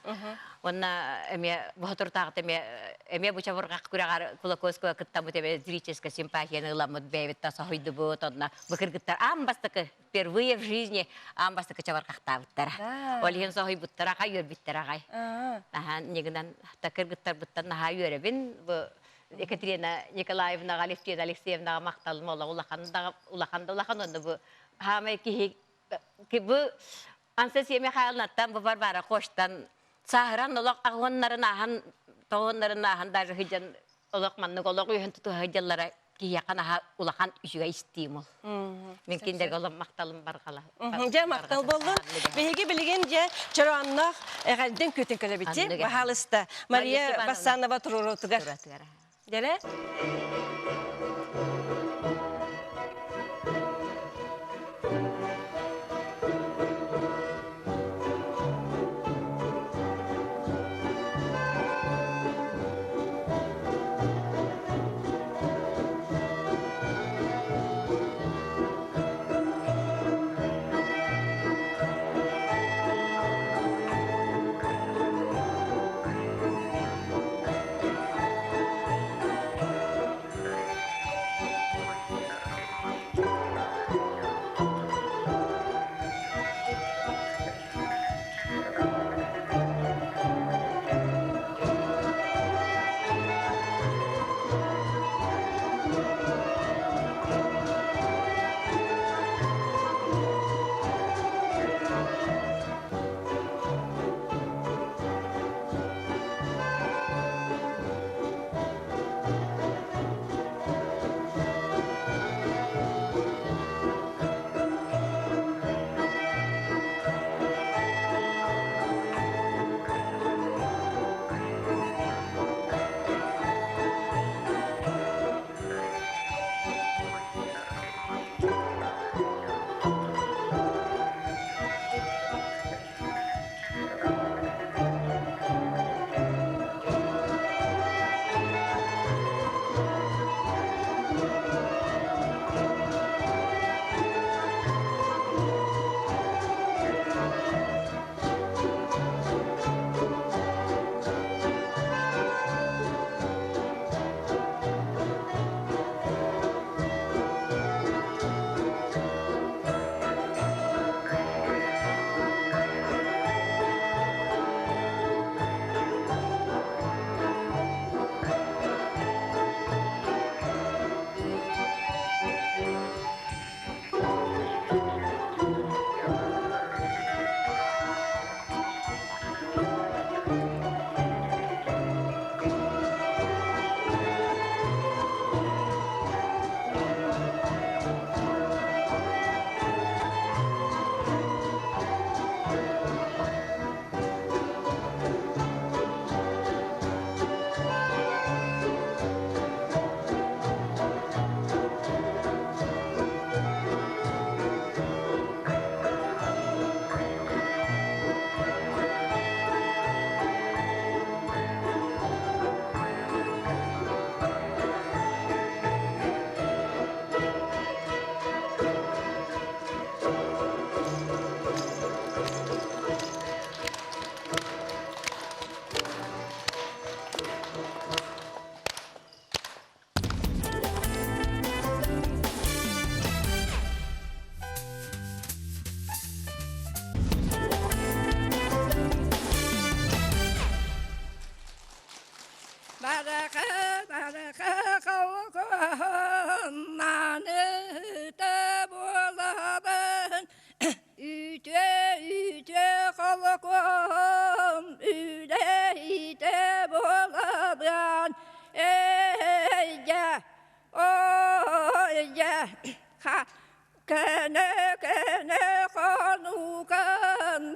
уонна эмиэ боһотуртааҕыта эмиэ эмиэ бу чабырҕах күрэҕэр Кулаковского кыттаммыт эмиэ зрительская симпатияны ыламмыт бэйэбит да соһуйдубут онно бу кыргыттар аан бастакы впервые в жизни аан бастакы чабырҕахтаабыттара. Ол иһин соһуйбуттара аҕай, үөрбүттэрэ аҕай. Наһаа ньыгынан та кыргыттарбыттан наһаа үөрэбин. Бу Екатерина Николаевнаҕа, Алевтина Алексеевнаҕа махталым олох улахан да улахан да улахан онно бу хаамай киһи бу Анастасия Михайловнаттан бу Варвара Хоштан сааһыран олох аҕыоннарын ааһан тоҕоннарын ааһан даже сылдьан олох маннык олох үөһэн тутуһа сылдьаллара киһиэхэ наһаа улахан үчүгэй стимул. Мин кинилэргэ олох махталым барҕала. Дьэ махтал боллун. Биһиги билигин дьэ чороонноох эҕэрдэн күтүн кэлэбити. Баһаалыста Мария Бассанова туруорутугар. Дьэрэ.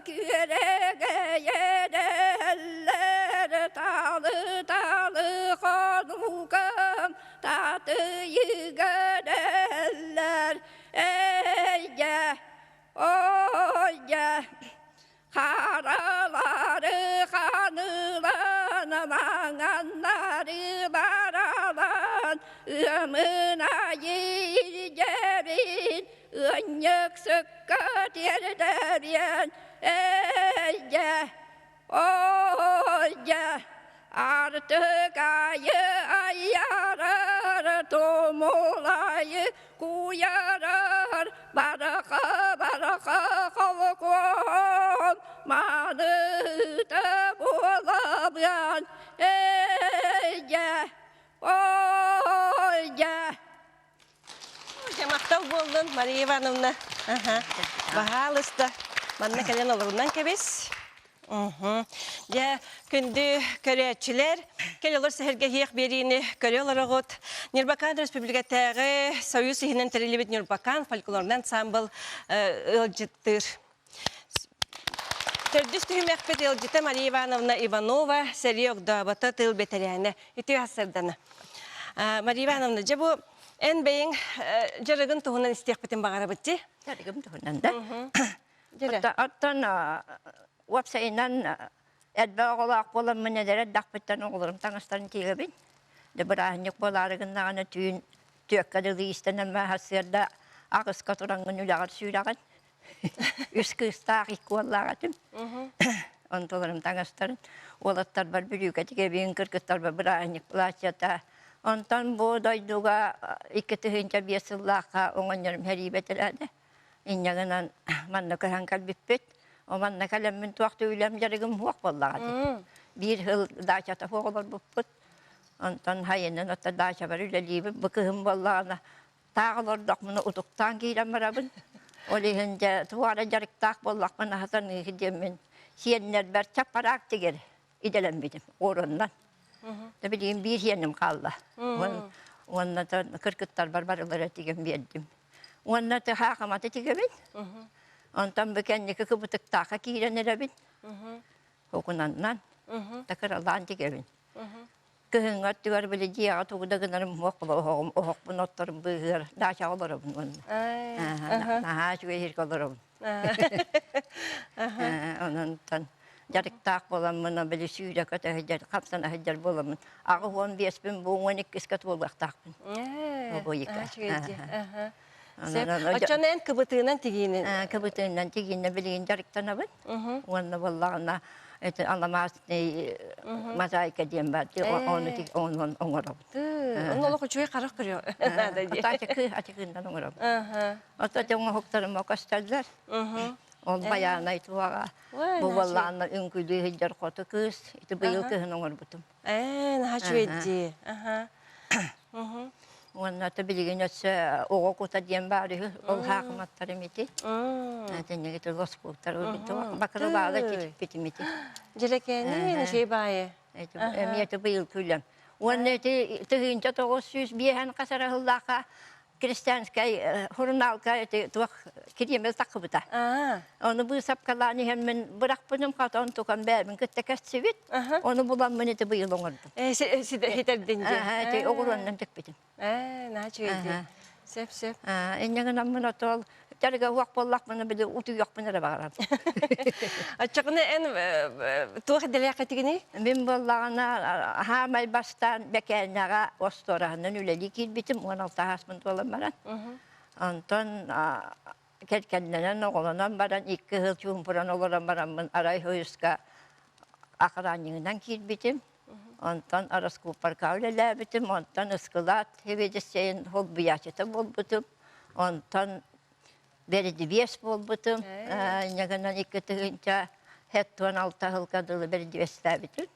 күөрэгэйэрэллэр талы-талы хонугам татыйыгэрэллэр эйгэ ойдьэ Харалары ханыылан маҥаннары баралан ыамын айыйдьэбин ыанньыксыкка тиэрдэбиэн эйдьэ ойдьэ артык айы айарар тумулайы куйарар бараха бараха холкуон маныта буолабыан эйдьэ ойдьэ Дьэ, махтал буоллун, Мария Ивановна. Аха. Баһаалыста. Манна кэлэн олорунан кэбис. Дьэ, күндү көрөөччүлэр, кэл олор сэһэргэһиэх биэриини көрө олороҕут. Ньурбакаан Республикатааҕы Союз иһинэн тэриллибит Ньурбакаан фольклорный ансамбл ыалдьыттыыр. Төрдүс түһүмэхпит ыалдьыта Мария Ивановна Иванова, сэрии огдообото тыыл бэтэрээнэ. Үтүө сарсыардана. Мария Ивановна, дьэ бу эн бэйэҥ дьарыгын туһунан истиэхпитин баҕарабыт дии? Дьарыгым туһунан да. Оттон уопсайынан элбэх оҕолоох буоламмын эдэр эрдэхпиттэн оҕолорум таҥастарын тигэбин. Дьэ бырааһынньык буолаары гыннаҕына түүн түөккэ дылы иистэнэн сарсыарда аҕыска тураҥҥын үлэҕэр сүүрэҕин. Үс кыыстаах, икки уоллаах этим. Онтуларым таҥастарын уолаттарбар бүрүүкэ тигэбин, кыргыттарбар бырааһынньык платьета. Онтон бу дойдуга 2005 сыллаахха оҥонньорум сэриибэ этилээтэ. Инньэ гынан манна көһөн кэлбиппит. О манна кэлэммин туох да үлэм дьарыгым суох буоллаҕа дии. Биир сыл даачата суох олорбуппут. Онтон хайынан отто даачабар үлэлиибин. Бу кыһын буоллаҕына таах олордохпуна утуктаан киирэн барабын. Ол иһин дьэ туора дьарыктаах буоллахпына хатаныыһы диэммин сиэннэрбэр чаппараак тигэр идэлэммитим ороннон. Да билигин биир сиэним хаалла. Уонна кыргыттарбар барылара тигэн биэрдим. Уонна тыһаахаматы тигэбин. Онтон бу кэнники кыбытыктаахха киирэн эрэбин. Окунаннан такыралаан тигэбин. Кыһыҥҥы өттүгэр били дьиэҕэ тугу да гынарым суох була оһоҕум оһохпун отторум быыһыгар даачаҕа олоробун уонна. Наһаа үчүгэй сиргэ олоробун. Онон дьарыктаах буоламмын били сүүрэ көтө сылдьар, хамсана сылдьар буоламмын 85-пин бу 12-скэ туолуохтаахпын. Обуйка. Оччону эн кыбытыынан тигиинин? Кыбытыынан тигиинэ билигин дьарыктанабын. Уонна буоллаҕына это аламаасный мозаика диэн бар ону онон оҥоробут. Ону олох үчүгэй харах көрүө наада дии. Ачыкыындан оҥоробут. Ото оҥоһуктарым көстөллөр. Ол байаанай туһаҕа бу буоллаҕына үҥкүүлүү сылдьар хоту кыыс ити быйыл кыһын оҥорбутум. Ээ, наһаа үчүгэй дии. Уонна то билигин өссө оҕо кута диэн баар үһү. Ол хаакыматтарым ити. Тэннигит лоскуттар бакырылаала типпитим ити. Дьэрэкээни үчүгэй баайы. Эмиэ быйыл күлэм. Уонна ити 1905 хасарахыллаахха крестьянскай сурунаалга ити туох кириэмэл таххыбыта. Ону быысапкалаан иһэммин бырахпыным хата онтукам бэйэбин кытта кэссибит. Ону буламмын ити быйыл оҥордум. Ситэрдин дии. Ити оҕуруоннан тикпитим. Наһаа үчүгэй дии. Сөп, сөп. Инньэ гынаммын отол дьарыга уох буоллахпына били утуйуохпун эрэ баҕарабын. Оччоҕуна эн туох идэлээххитигиний? Мин буоллаҕына хаамай бастаан бэкээннэҕэ остуораһынан үлэлии киирбитим 16 ааспын туолан баран. Онтон кэргэннэнэн оҕолонон баран икки сыл чуумпуран олорон бараммын арай хойуска охраннигынан киирбитим. Онтон раскупорка үлэлээбитим, онтон ыскылаат сэбиэдиссэйин холбуйааччыта буолбутум, онтон бэридибиэс буолбутум. Инньэ гынан 2076 сылга дылы бэридибиэстээбитим.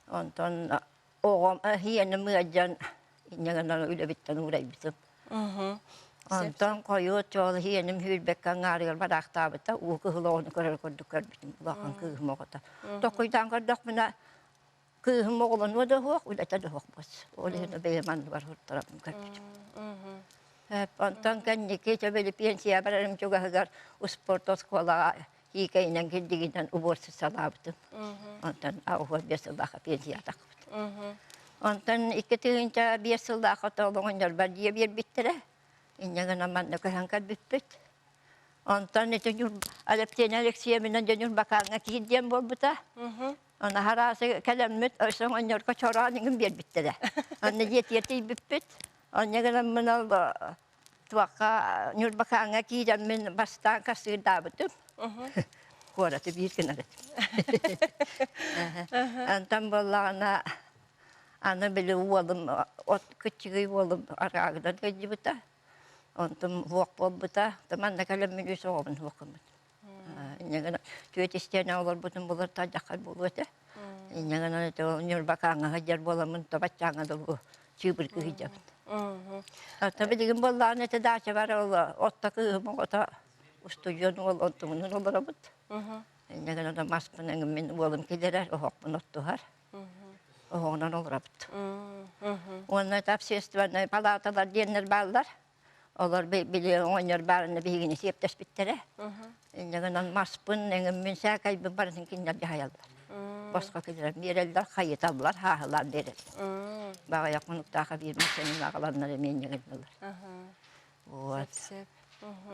Онтон оҕом иһиэним ыалдьан инньэ гынан үлэбиттэн уурайбытым. Онтон хойуот чоол иһиэним сүүрбэккэ аҥаарыгар бараахтаабыта, уу кыһыл оҕону көрөр курдук көрбүтүм, улахан кыыһым оҕото. Токуйдаан көрдөхпүнэ, кыыһым оҕолонуо да суох, үлэтэ да суох буолс. Ол иһин бэйэм анныбар һуттарабын көрбүтүм. Онтон кэнники төбөлү пенсия барарым чугаһыгар успуорт оскуолаҕа Киикэйинэн кирдигинэн убуорсусалаабытым. Онтон 85 сыллаахха пенсия тахпытым. Онтон 2005 сыллаахха оҕонньорбор дьиэ биэрбиттэрэ. Инньэ гынан манна көһөн кэлбиппит. Онтон ити Алевтина Алексеевна дьэ Ньурбакааҥҥа киир диэн буолбута. Аны араасы кэлэммит өссө оҕонньорго чороон иҥин биэрбиттэрэ. Онно дьиэтигэр тиийбиппит. Онньо гынаммын ол туохха Ньурбакааҥҥа киирэммин бастаан кассыырдаабытым. Куораты биир гынар этим. Онтон буоллаҕына аны били уолум от кыччыгый уолум араагынан кэлдьибитэ. Онтум суох буолбута. Манна кэлэммин үс оҕобун суох гыммыт. Инньэ гынан түөрт истиэнэ олорбутум булар тардьаххай буолуо этэ. Инньэ гынан ити Ньурбакааҥҥа сылдьар буоламмын тобаччааҥҥа дылы чыыбыргыы сылдьабын. Оттон билигин буоллаҕына ити даачабар ол отто кыыһым оҕото устудьуон уол онтугунан олоробут. Инньэ гынан маспын мин уолум киллэрэр, оһохпун оттуһар. Оһоҕунан олоробут. Уонна это общественнай палаталар диэннэр бааллар. Олор били оҕонньор баарына биһигини сиэптэспиттэрэ. Инньэ гынан маспын, эҥиммин, сээкэйбин барытын кинилэр дьаһайаллар. Босхо кинилэр биэрэллэр, хайыталлар, хааһылаан биэрэллэр. Баҕайах хонуктаах биир массыынаны аҕаланнар эмиэ инньэ гыннылар. Вот.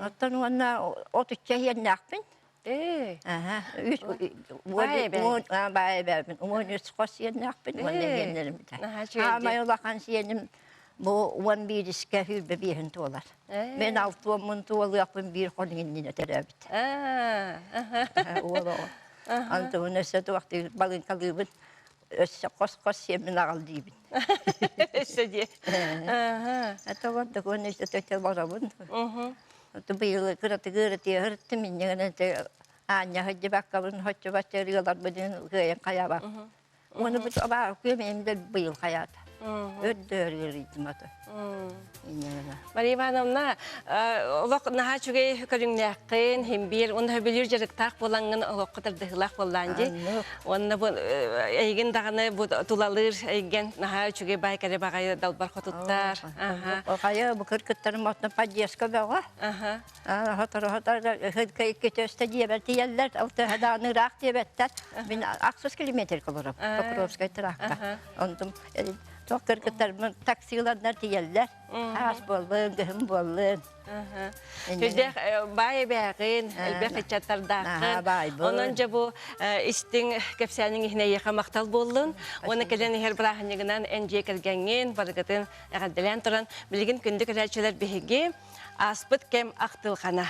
Оттон уонна отучча иһиэннээхпин. Ээ. Аха, үс уон баай эбээбин. 13 хос сиэннээхпин уонна сиэннэрим Аамай улахан сиэним бу 11-искэ сүүрбэ биэһин туолар. Мен алтуоммун туолуохпун биир хонук иннинэ төрөөбүт. Уол оҕо. Антыбын өссө туохтуур балыыҥкалыыбын өссө хос-хос сиэммин аҕал диибин. Өссө диэ. Это вот такой өссө олоробун. Быйыл кыратыгыр тыаһыртым инньэ гынан аанньа сылдьыбаккабын хоччубачча ырыаларбын кыайан хайаабаппын. Уонна бу абаа күөмэйим да быйыл хайаата. Өрдөөр ыарыйдым аты. Мария Ивановна, олох наһаа үчүгэй көрүҥнээххин, химбиир, уонна хөбүлүүр дьарыктаах буолаҥҥын олоххо тардыһыылаах буоллаан дии. Уонна бу эйигин даҕаны бу тулалыыр эйгэн наһаа үчүгэй баай кэрэ баҕайы далбар хотуттар. Хайа бу кыргыттарым оттон поддержка бөҕө. Сотору-сотору икки төстө дьиэбэр тиийэллэр, ол төһө даҕаны ыраах диэбэттэр. Мин ахсыс километр олоробун, Покровскай тракка. Онтум туох кыргыттарбын таксиланнар тиийэллэр. Аас буоллун, кыһын буоллун. Сүрдээх баай эбээҕин, элбэх ыччаттардааххын. Онон дьэ бу истиҥ кэпсээниҥ иһин эйиэхэ махтал буоллун. Уонна кэлэн иһэр бырааһынньыгынан эн дьиэ кэргэҥҥин барыгытын эҕэрдэлээн туран, билигин күндү көрөөччүлэр биһиги ааспыт кэм ахтылҕана.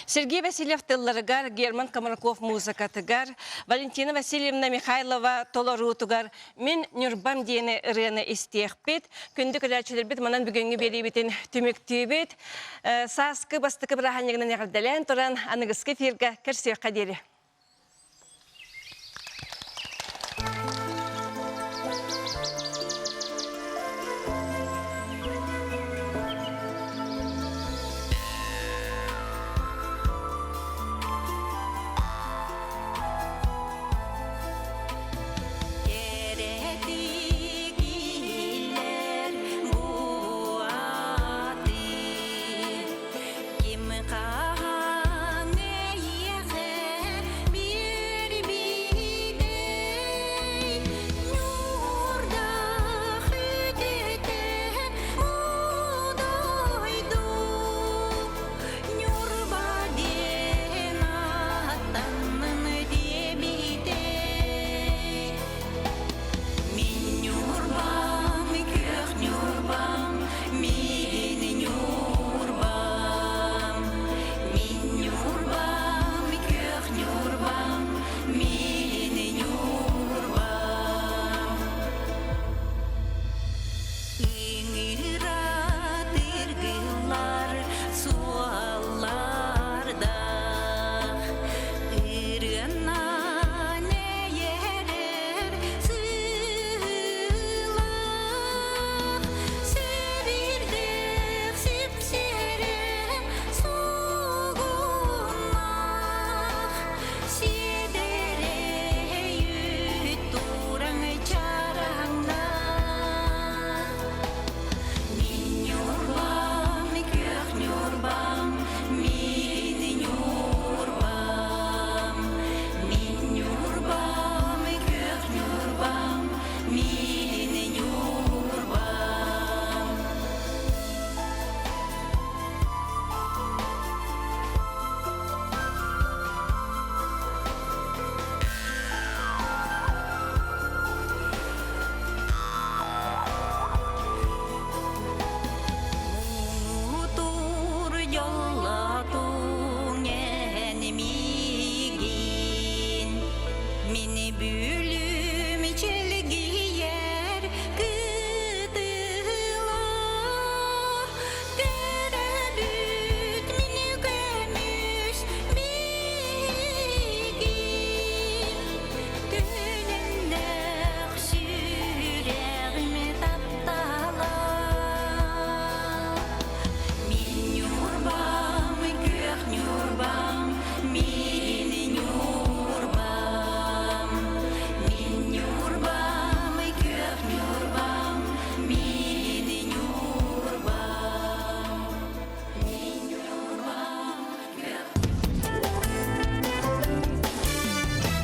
Сергей Васильев тылларыгар, Герман Комраков музыкатыгар, Валентина Васильевна Михайлова толоруутугар «Мин Ньурбам» диэни ырыаны истиэхпит. Күндү көрөөччүлэрбит манан бүгүҥҥү биэриибитин түмүктүүбүт. Сааскы бастакы бырааһынньыгынан эҕэрдэлээн туран, аныгыскы эфиргэ көрсүөххэ диэри.